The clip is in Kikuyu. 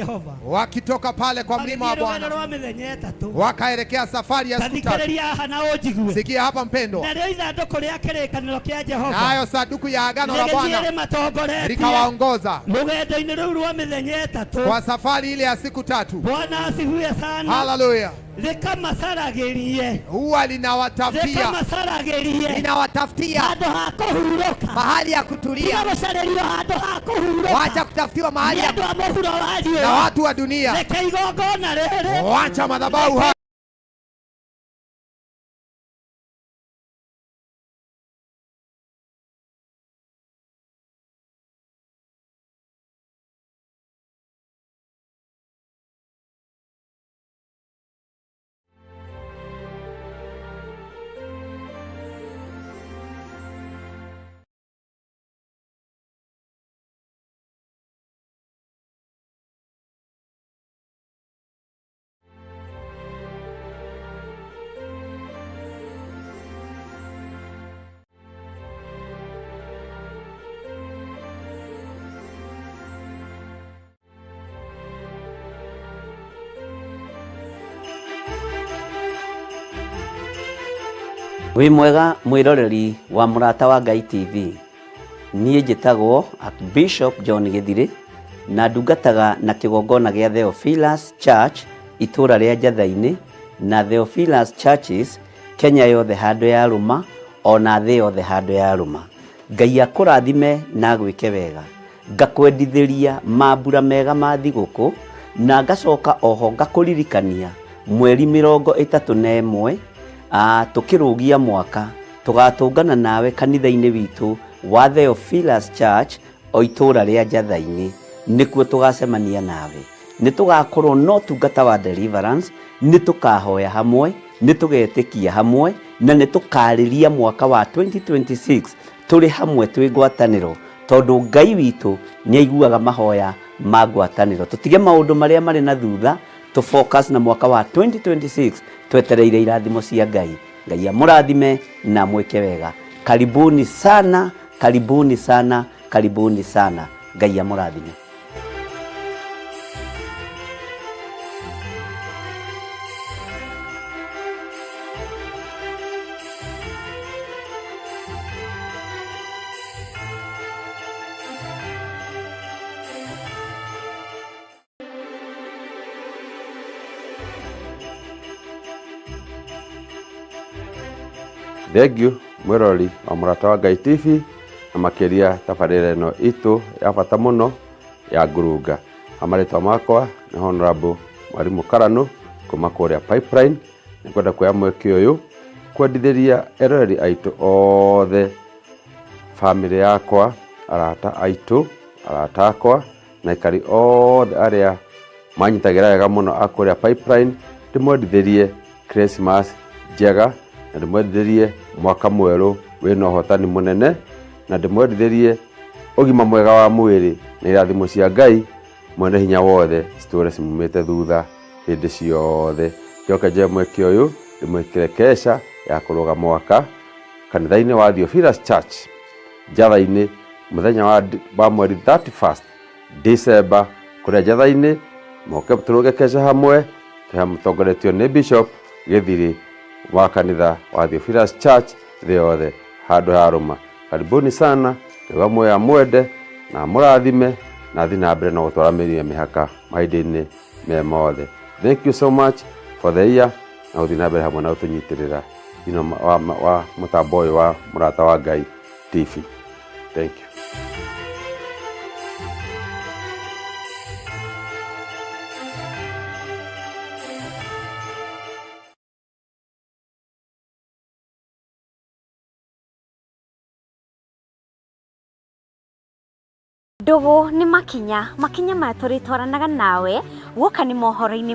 Jehova. Wakitoka pale kwa mlima wa Magĩthiĩ rũgendo Bwana rwa mĩthenya 3. wakaelekea safari ya siku 3. Tathikĩrĩria haha na ũnjigue. Sikia hapa mpendwa, Narĩo ithandũkũ rĩa kĩrĩkanĩro kĩa Jehova nayo sanduku ya agano la rĩgĩthiĩ Bwana rĩmatongoretie likawaongoza rũgendo-inĩ rũu rwa mĩthenya 3. kwa safari ile ya siku 3. Bwana asifiwe sana. Haleluya! Rĩkamacaragĩrie, Huwa linawatafutia, rĩkamacaragĩrie linawatafutia handũ ha kũhurũka. mahali ya kutulia. Tiga gũcarĩrio handũ ha kũhurũka Wacha kutafutiwa mahali nĩ ya andũ a mũhuro wa na riũa. watu wa dunia. Reke igongona rĩrĩ, Wacha madhabahu haya. Wĩ mwega mwĩroreri wa Mũrata wa Ngai TV. Niĩ njĩtagwo Archbishop John Gĩthirĩ na ndungataga na kĩgongona gĩa Theophilus Church itũra rĩa Njatha-inĩ na Theophilus Churches Kenya yothe handũ ya rũma ona thĩ yothe handũ ya rũma. Ngai akũrathime na agwĩke wega. Ngakwendithĩria mambura mega ma thigũkũ na ngacoka oho ngakũririkania mweri 31 tũkĩrũgia mwaka tũgatũngana nawe kanitha-inĩ witũ wa Theophilus Church o itũra rĩa Njatha-inĩ nĩkuo tũgacemania nawe. Nĩ tũgakorwo no tungata wa deliverance, nĩ tũkahoya hamwe, nĩ tũgetĩkia hamwe na nĩ tũkarĩria mwaka wa 2026 tũrĩ hamwe twĩ ngwatanĩro tondũ Ngai witũ nĩ aiguaga mahoya ma ngwatanĩro. Tũtige maũndũ marĩa marĩ na thutha, tũ focus na mwaka wa 2026 twetereire irathimo cia Ngai. Ngai amũrathime na amwĩke wega. Karibuni sana, karibuni sana, karibuni sana. Ngai amũrathime. Thengiũ mwĩroreri wa Mũrata wa Ngai TV na makĩria tabarĩra ĩno itũ ya bata mũno ya ngurunga. Marĩtwa makwa nĩ Honorable Mwarimũ Karanu kuma kũrĩa Pipeline. Nĩngwenda kuoya mweke ũyũ kwendithĩria eroreri aitũ othe, bamĩrĩ yakwa, arata aitũ, arata akwa na aikari othe arĩa manyitagĩra wega mũno a kũrĩa Pipeline, ndĩmwendithĩrie Christmas njega na ndĩmwendithĩrie mwaka mwerũ wĩna ũhotani mũnene na ndĩmwendithĩrie ũgima mwega wa mwĩrĩ na irathimo cia Ngai mwene hinya wothe citũre cimumĩte thutha hĩndĩ ciothe. Njoke njoe mweke ũyũ ndĩmwĩkĩre kesha ya kũrũga mwaka kanitha-inĩ wa Theophilus Church Njatha-inĩ mũthenya wa mweri 31 December kũrĩa Njatha-inĩ. Moke tũrũge kesha hamwe mũtongoretio nĩ Bishop Gĩthirĩ wa kanitha wa Theophilus Church thĩ yothe handũ ha rũma. Karibuni sana, Ngai muoyo amwende na amũrathime na athiĩ na mbere na gũtwara mĩri ya mĩhaka mahinda-inĩ me mothe. Thank you so much for the year na gũthiĩ na mbere hamwe na gũtũnyitĩrĩra thĩinĩ wa mũtambo ũyũ wa Mũrata wa Ngai TV. Thank you. Ndũgũ nĩ makinya, makinya maya tũrĩtwaranaga nawe guoka nĩ mohoro-inĩ.